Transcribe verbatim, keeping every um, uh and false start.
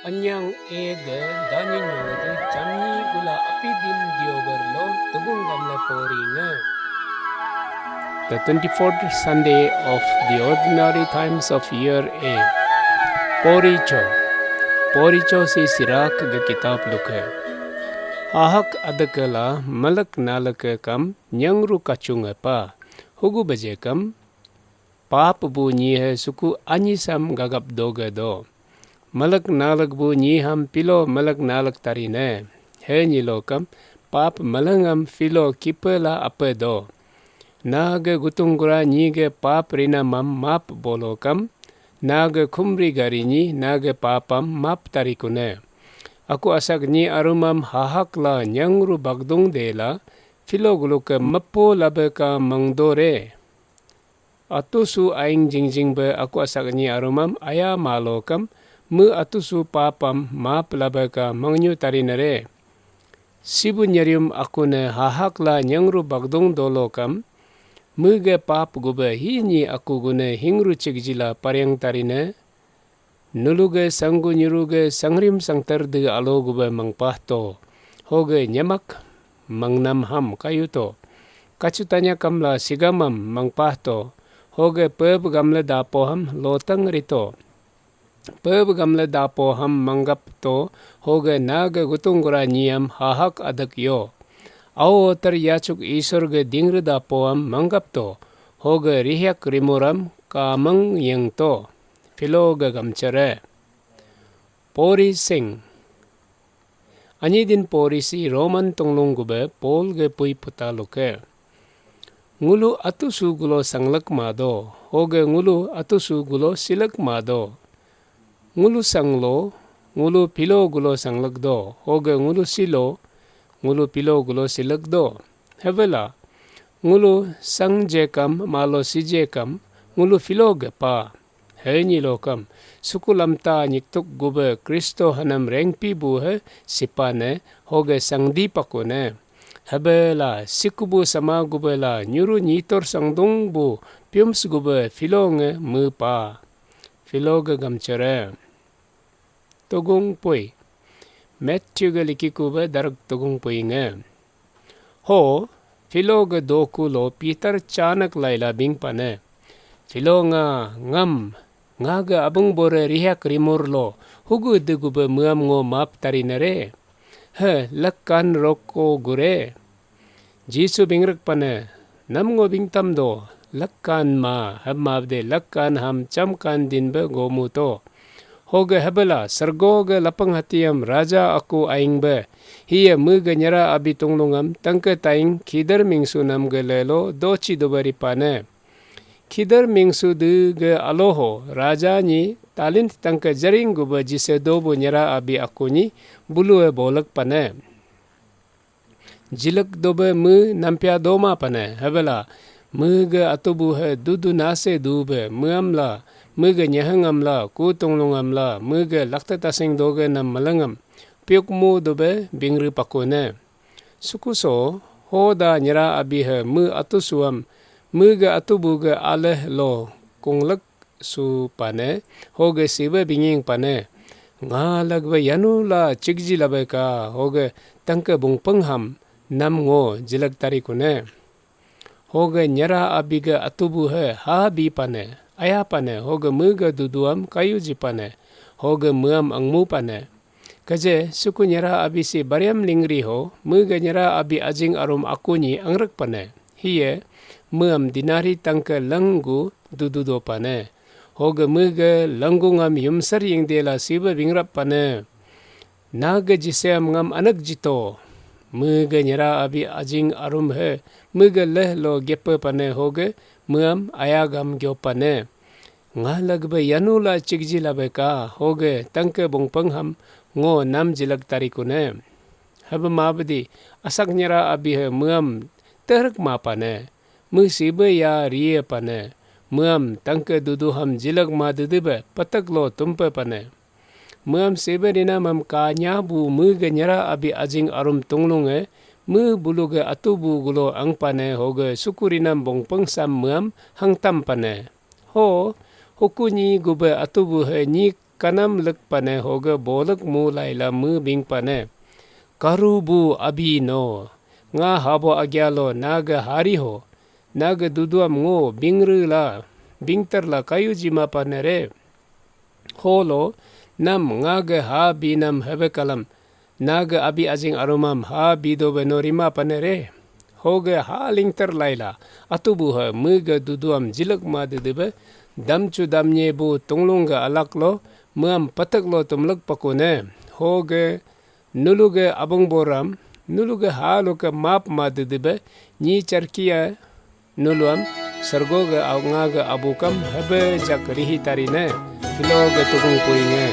Anyang ege danyi nyode jamni gula api din diobar lo tugung gamla pori nge. The twenty-fourth Sunday of the ordinary times of year A. Pori cho. Pori cho si Sirak ge kitab luke. Hahak adekela malak nalake kam nyangru kachung epa. Hugu baje kam pap bu nyi he suku anyi sam gagap doge do. Malak nalak bu nyi ham pilo malak nalak tari ne. He nyi lokam pap malangam pilo kipe la ape do. Nage gutung gura nyi ge pap rinamam map bolokam, nage khumri gari nyi nage papam map tari kune. Aku asak nyi arumam hahak la nyangru bagdung de la pilo guluke mepo labe ka mangdo re. Atusu aing jingjing be aku asak nyi arumam aya malo kam, me atusu papam map labe ka mangyu tari nere. Sibu nyerium aku ne hahak la nyangru bagdung dolo kam, me ge pap gube hi nyi aku gune hingru chikjila pariang tari ne. Nuluge sanggu nyuruge sangrim sangtar de alo gube mangpah to. Hoge nyemak mangnam ham kayu to. Kachu tanya kamla sigamam mangpah to. Hoge peb gamle dapo ham lotang rito. Peb gamle dapo ham manggap to. Hoge nage gutung gura nyiam hahak adak yo. Ao otar yachuk Isor ge dingre dapo ham manggap to. Hoge rihyak rimuram kamang yeng to. Philo ga gamchare. Pori sing. Anyi din pori si Roman tunglung gube Paul ge pui puta luke. Ngulu atusu gulo sanglak mado, hoge ngulu atusu gulo silak mado. Ngulu sanglo, ngulu pilo gulo sanglak do, hoge ngulu silo, ngulu pilo gulo silak do. Hebela, ngulu sang jekam, malo si jekam, ngulu pilo gepa. He nyi lokam, suku lamta nyiktuk gube Kristo hanam rengpi bu he sipane, hoge sangdi pakune. Hebela, sikubu sama gube la, nyuru nyitor sangdung bu, piums gube, pilo nge mepa. Pilo ge gamchere. Tugung pui. Matthew ge liki kube darak tugung pui nge. Ho, pilo ge doku lo Peter chanak laila bing pane. Pilo nga ngam, nga ge abung bore rihak rimur lo, hugu degu be muam ngo map tari nere. He, lekkan roko gure. Jisu bingrek pane, nam ngo bingtam do, lekkan ma, hem mabde lekkan ham chamkan din be gomu to. Hoge hebela, sergo ge lapang hatiam raja aku aing be. Hiye mu ge nyera abi tunglungam tangke taing kidar mingsu nam ge lelo dochi dobari pane. Kidar mingsu de ge aloho raja nyi talin tangke jaring gube jise dobu nyera abi aku nyi bulu e bolek pane. Jilak dobe me nampia doma pane, hebela, me ge atubu he dudu nase dube, meamla, me ge nyehengam la, ku tunglungam la, me ge lakte tasing doge nam malangam, piuk mu dobe bingri pakune. Sukuso, ho da nyera abi he me atusuam, me ge atubu ge aleh lo, kunglek, su pane, hoge sibe binging pane. Nga lagbe yanu la chikji labe ka, hoge tangke bungpeng ham nam ngo jilak tari kune. Hoge nyera abi ge atubu he ha bi pane, aya pane, hoge me ge duduam kayu ji pane, hoge meam angmu pane. Keje suku nyera abi si bariam lingri ho, me ge nyera abi ajing arum aku nyi angrek pane. Hiye, meam dinari tangke lenggu dudu do pane. Hoge mege langgu ngam yumsar yingde la sibe bingrap pane. Nage jisem ngam anak jito. Mege nyera abi ajing arum he. Mege leh lo gepe pane hoge meam ayagam gyo pane. Nga lagbe yanu la chikji labe ka hoge tangke bungpeng ham ngo nam jilak tarikune. Hebe mabdi asak nyera abi he meam terek ma pane. Meh sibe ya rie pane. Meam tangke dudu ham jilak ma dudube patak lo tumpe pane. Meam sibe rinam ham kanya bu meh ge nyera abi ajing arum tunglunge meh bulu ge atubu gulo ang pane hoge suku rinam bongpeng sam meam hangtam pane. Ho, huku nyi gube atubu he nyi kanam lek pane hoge bolek mu laila me bing pane. Karu bu abi no. Nga habo agyalo nage hari ho. Nage duduam ngo bingre la. Bingter la kayu jima pane re. Holo nam ngage ha binam hebe kalam. Nage abi ajing arumam ha bido be no rima pane re. Hoge ha lingter laila. Atu bu ha mege duduam jilek ma dedebe. Damchu damnye bu tunglung ge alak lo. Meam patek lo tumlek pakune. Hoge nuluge abung boram. Nuluge ha loke map ma dedebe. Nyi charkia nuluam. Sergo ge au nga ge abukam hebe jak rihi tarine. Hilo ge tugung puinge.